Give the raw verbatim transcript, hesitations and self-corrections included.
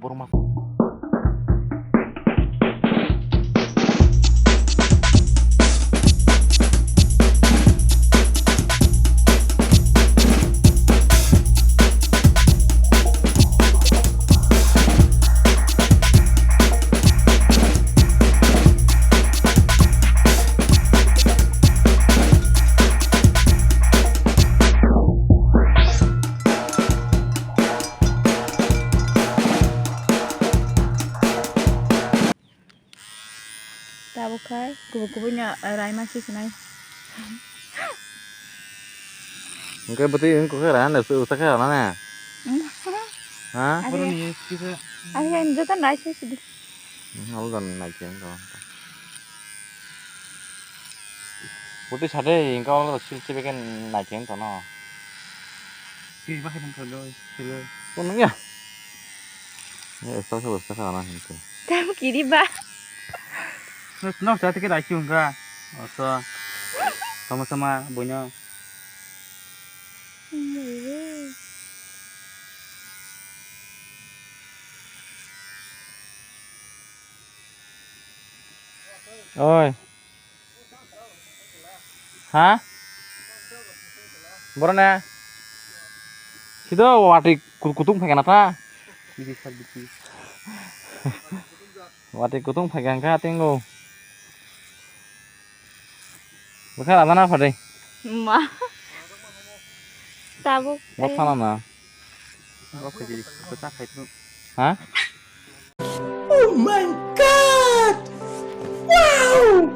Borok ma. Tabuk khai kubui kubui no raima si sinai. Hingke bwtwi wngkha khe rana usa khe rana ne. Hmm. Ha? Adi. Boroni kisa. Adi joto nai si sidi. Hmm, abo jan nai khe wngkha. Bwtwi sade hingke abo sil sibe khe nai khe wngkha no. Kiri bahai nang khe doi sile. Kono ya. Ya, usa khe usa khe rana hingke. Kamu kiri ba. Nok sa tike dai chunga. Oso. Tama sama boino. Oi. Ha? Borone. Sido wati ku-, kutung phaikha na ta? Wati kutung phaikha hwnkha tingo. Bwkha rana na phade. Ma. Tabuk. Bok sana na. Bok khaji, bwsa khai tu. Ha? Oh my God! Wow!